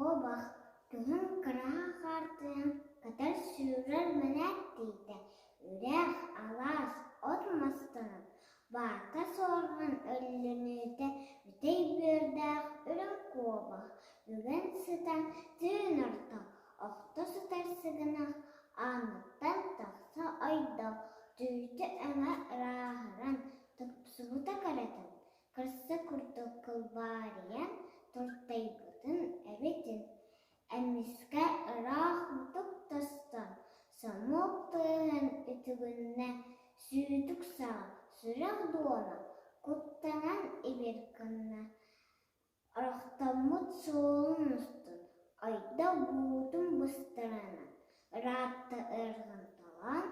Куобах күһүн кыраһа хаартыйан көтөр-сүүрэр мэнээк тиийдэ, үрэх, алаас, от мастанан, баарка суорҕан өллөнүүтэ бүтэй бүөрдээх үрүҥ куобах бүгэн сытан түүн орто охто сытар сыгынах ааныттан тахса ойдо, түүтэ-өҥө ырааһыран, тупсубута кэрэтин, кырса курдук кылбаарыйан туртайбытын эбитин, эмискэ ыраах мутук тостон, сомуок тыаһын үтүгүннэ, сүүтүк саҕа сүрэх дуона куттанан ибир гынна, Орохтоммут суолун устун ойдо буутун быстарынан, ыраатта ыарҕанталаан.